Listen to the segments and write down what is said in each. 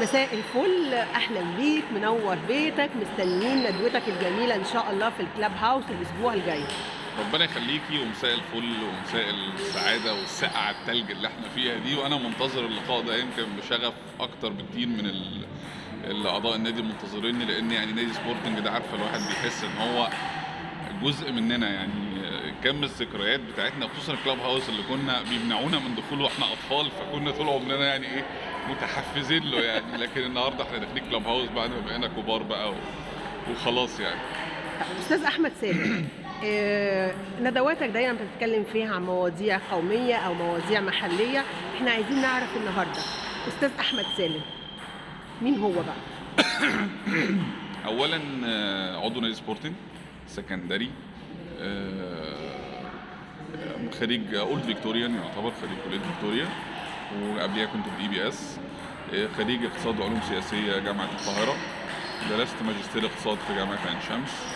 مساء الفل، اهلا بيك، منور بيتك، مستنيين ندوتك الجميلة ان شاء الله في ال Club House الاسبوع الجاي. ربنا يخليكي، ومساء الفل ومساء السعادة والسقعه التلج اللي احنا فيها دي، وانا منتظر اللقاء ده يمكن بشغف اكتر بكتير من اعضاء النادي منتظريني، لان يعني نادي سبورتنج ده عارفه الواحد بيحس ان هو جزء مننا، يعني كم الذكريات بتاعتنا، خصوصا ال Club House اللي كنا بيمنعونا من دخوله واحنا اطفال، فكنا طول عمرنا يعني ايه متحفزين له يعني. لكن النهارده احنا داخلين Club House بعد ما بقينا كبار بقى وخلاص يعني. استاذ احمد سالم، ندواتك دايما بتتكلم فيها عن مواضيع قومية او مواضيع محليه، احنا عايزين نعرف النهارده استاذ احمد سالم مين هو بقى؟ اولا عضو نادي سبورتنج سكندري، خريج Old Victorian، يعتبر خريج كليه فيكتوريا، وقبليها كنت في EBS، خريج اقتصاد وعلوم سياسية جامعه القاهرة، درست ماجستير اقتصاد في جامعه عين شمس،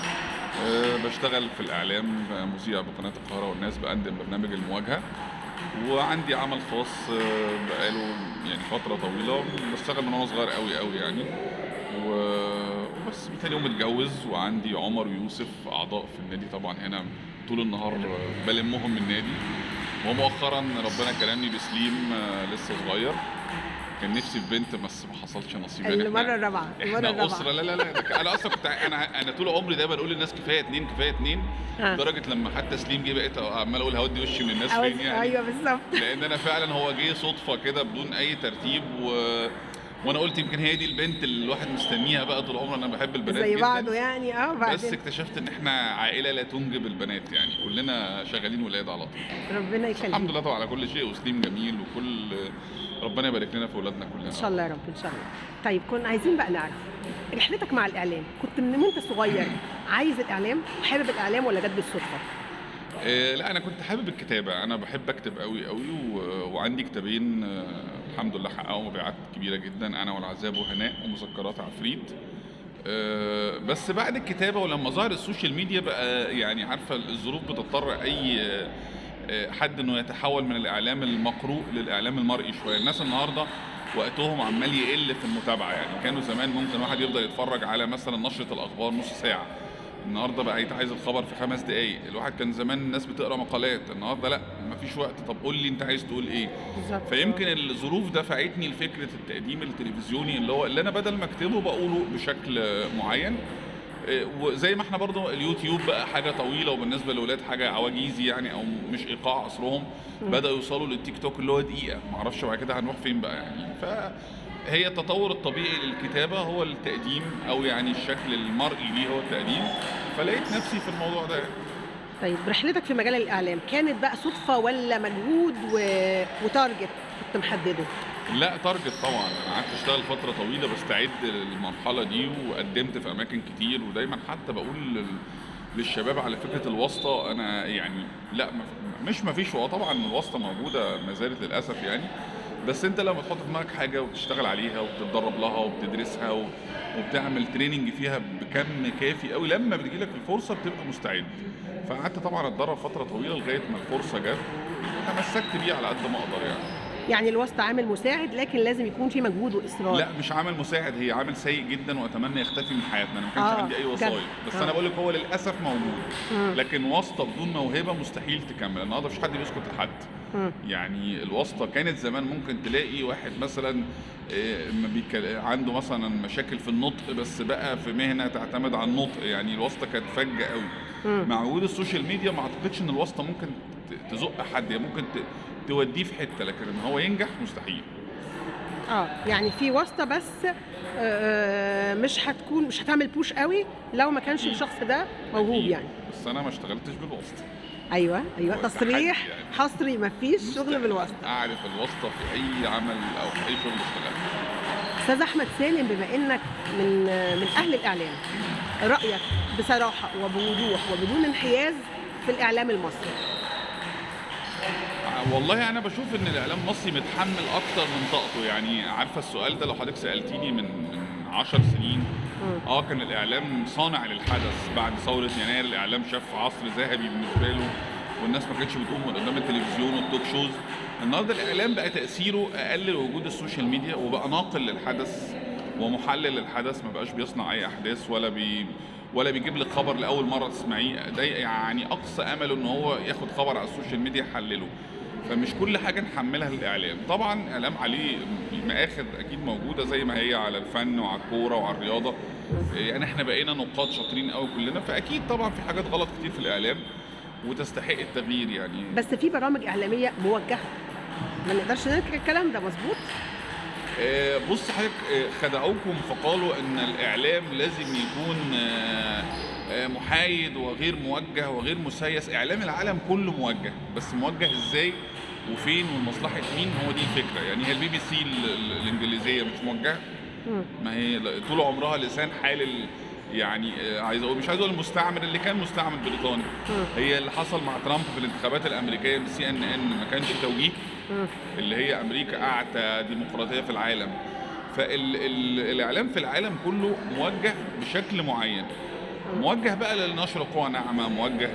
بشتغل في الاعلام، مذيع بقناه القاهرة والناس، بقدم برنامج المواجهة، وعندي عمل خاص بقاله يعني فترة طويلة، بشتغل من وانا صغير قوي قوي يعني، وبس. بالتالي يوم متجوز، وعندي عمر ويوسف اعضاء في النادي طبعا، هنا طول النهار بلمهم من النادي. ومؤخرا ربنا كرمني بسليم، لسه صغير، كان نفسي في بنت بس ما حصلش نصيب. يعني المرة الرابعة، المرة احنا اسره. لا لا لا، انا اصلا كنت انا طول عمري دايما اقول للناس كفاية اتنين كفاية اتنين، لدرجة لما حتى سليم جه بقيت عمال اقول هودي وشي من الناس فين يعني. ايوه بالظبط، لان انا فعلا هو جه صدفة كده بدون اي ترتيب، وانا قلت يمكن هي دي البنت اللي الواحد مستنيها بقى طول عمره، انا بحب البنات زي جدا بعضه يعني. بعدين بس اكتشفت ان احنا عائلة لا تنجب البنات، يعني كلنا شغالين ولاد على طول. ربنا يخليك، الحمد لله طبعا على كل شيء، وسليم جميل، وكل ربنا يبارك لنا في اولادنا كلنا ان شاء الله يا رب، ان شاء الله. طيب كنا عايزين بقى نعرف رحلتك مع الاعلام، كنت من وانت صغير عايز الاعلام وحابب الاعلام ولا جت بالصدفة؟ لا، انا كنت حابب الكتابة، انا بحب اكتب قوي قوي، وعندي كتابين الحمد لله حققوا مبيعات كبيرة جدا، انا والعذاب وهناء ومذكرات عفريت. بس بعد الكتابة ولما ظهر ال social media بقى، يعني عارفه الظروف بتضطر اي حد انه يتحول من الاعلام المقروء للاعلام المرئي شوية. الناس النهارده وقتهم عمال يقل في المتابعة، يعني كانوا زمان ممكن واحد يفضل يتفرج على مثلا نشره الاخبار نص ساعة، النهارده بقى عايز الخبر في 5 دقايق. الواحد كان زمان الناس بتقرا مقالات، النهارده لا، مفيش وقت، طب قول لي انت عايز تقول ايه. فيمكن الظروف دفعتني لفكرة التقديم التلفزيوني، اللي هو اللي انا بدل ما اكتبه بقوله بشكل معين. وزي ما احنا برضو اليوتيوب بقى حاجة طويلة، وبالنسبة للاولاد حاجة عواجيزي يعني، او مش ايقاع عصرهم، بداوا يوصلوا للتيك توك اللي هو دقيقة، معرفش بعد كده هنروح فين بقى يعني. فهي التطور الطبيعي للكتابة هو التقديم، او يعني الشكل المرئي ليه هو التقديم، فلقيت نفسي في الموضوع ده. طيب رحلتك في مجال الاعلام كانت بقى صدفة ولا مجهود و target كنت محددة؟ لا، target طبعا. انا قعدت اشتغل فترة طويلة بستعد للمرحلة دي، وقدمت في اماكن كتير، ودايما حتى بقول للشباب على فكرة الواسطة، انا يعني لا، مش مفيش، هو طبعا الواسطة موجودة ما زالت للاسف يعني، بس انت لما تحط في دماغك حاجة وبتشتغل عليها وبتتدرب لها وبتدرسها وبتعمل training فيها بكم كافي قوي، لما بتجيلك الفرصة بتبقى مستعد. فقعدت طبعا اتدرب فترة طويلة لغاية ما الفرصة جت، وتمسكت بيها على قد ما اقدر يعني. يعني الواسطة عامل مساعد، لكن لازم يكون في مجهود واصرار. لا، مش عامل مساعد، هي عامل سيء جدا، واتمنى يختفي من حياتنا. انا ما كانش عندي اي وسايط، بس انا بقول لك هو للاسف موجود. لكن واسطه بدون موهبة مستحيل تكمل. النهارده مفيش حد بيسكت لحد. يعني الواسطة كانت زمان ممكن تلاقي واحد مثلا عنده مثلا مشاكل في النطق، بس بقى في مهنة تعتمد على النطق، يعني الواسطة كانت فجه قوي. مع وجود ال social media ما اعتقدش ان الواسطة ممكن تزق حد، ممكن توديه في حتة، لكن ان هو ينجح مستحيل. يعني في واسطه بس مش هتكون، مش هتعمل push قوي لو ما كانش الشخص ده موهوب يعني. بس انا ما اشتغلتش بالواسطة. ايوه ايوه، تصريح يعني حصري، مفيش شغل بالواسطة. اعرف الواسطة في اي عمل او في اي شغل اشتغلته. استاذ احمد سالم، بما انك من اهل الاعلام، رايك بصراحة وبوضوح وبدون انحياز في الاعلام المصري؟ والله انا بشوف ان الاعلام المصري متحمل اكتر من طاقته. يعني عارفه السؤال ده لو حضرتك سالتيني من 10 سنين، كان الاعلام صانع للحدث. بعد ثورة يناير الاعلام شاف عصر ذهبي بالنسبة له، والناس ما كانتش بتقوم من قدام التلفزيون وال talk shows. النهارده الاعلام بقى تاثيره اقل لوجود ال social media، وبقى ناقل للحدث ومحلل للحدث، ما بقاش بيصنع اي احداث ولا بيجيب لك خبر لاول مرة تسمعيه. ده يعني اقصى امله ان هو ياخد خبر على ال social media يحلله. فمش كل حاجة نحملها للاعلام. طبعا اعلام عليه مآخذ اكيد موجودة زي ما هي على الفن وعلى الكورة وعلى الرياضة، يعني احنا بقينا نقاد شاطرين قوي كلنا، فاكيد طبعا في حاجات غلط كتير في الاعلام وتستحق التغيير يعني. بس في برامج اعلامية موجهة، ما نقدرش ننكر الكلام ده، مظبوط؟ بص حضرتك، خدعوكم فقالوا ان الاعلام لازم يكون محايد وغير موجه وغير مسيس. اعلام العالم كله موجه، بس موجه ازاي وفين ومصلحه مين، هو دي الفكرة. يعني هي البي بي سي الانجليزية مش موجهة؟ ما هي طول عمرها لسان حال يعني عايز اقول، مش عايز اقول المستعمر اللي كان مستعمر بريطاني. هي اللي حصل مع ترامب في الانتخابات الامريكية من CNN ما كانش توجيه، اللي هي امريكا اعتى ديمقراطية في العالم. فالاعلام في العالم كله موجه بشكل معين، موجه بقى لنشر قوى ناعمة، موجه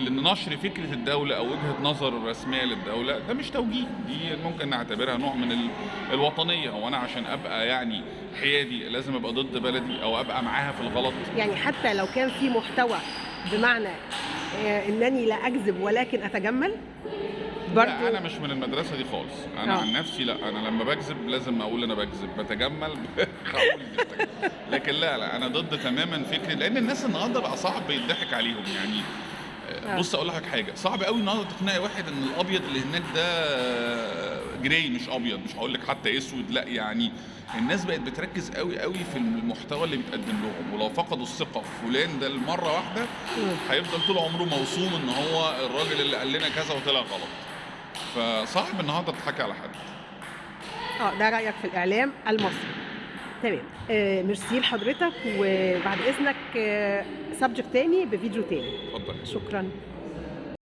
لنشر فكرة الدولة او وجهه نظر الرسمية للدولة. ده مش توجيه، دي ممكن نعتبرها نوع من الوطنية. هو انا عشان ابقى يعني حيادي لازم ابقى ضد بلدي او ابقى معاها في الغلط؟ يعني حتى لو كان في محتوى بمعنى انني لا اكذب ولكن اتجمل برضو؟ لا، انا مش من المدرسة دي خالص. انا عن نفسي لا، انا لما بكذب لازم اقول انا بكذب، بتجمل هقول بتجمل. لكن لا انا ضد تماما فكرة، لان الناس النهارده بقى صعب يضحك عليهم يعني. بص اقول لك حاجة، صعب قوي النهارده تقنعي واحد ان الابيض اللي هناك ده gray مش ابيض، مش هقول لك حتى اسود، لا. يعني الناس بقت بتركز قوي قوي في المحتوى اللي بيتقدم لهم، ولو فقدوا الثقة في فلان ده المرة واحدة هيفضل طول عمره موسوم ان هو الراجل اللي قال لنا كذا وطلع غلط. فصعب النهارده تضحكي على حد. ده رايك في الاعلام المصري. تمام. ميرسي لحضرتك، وبعد اذنك subject تاني بفيديو تاني. اتفضل. شكرا.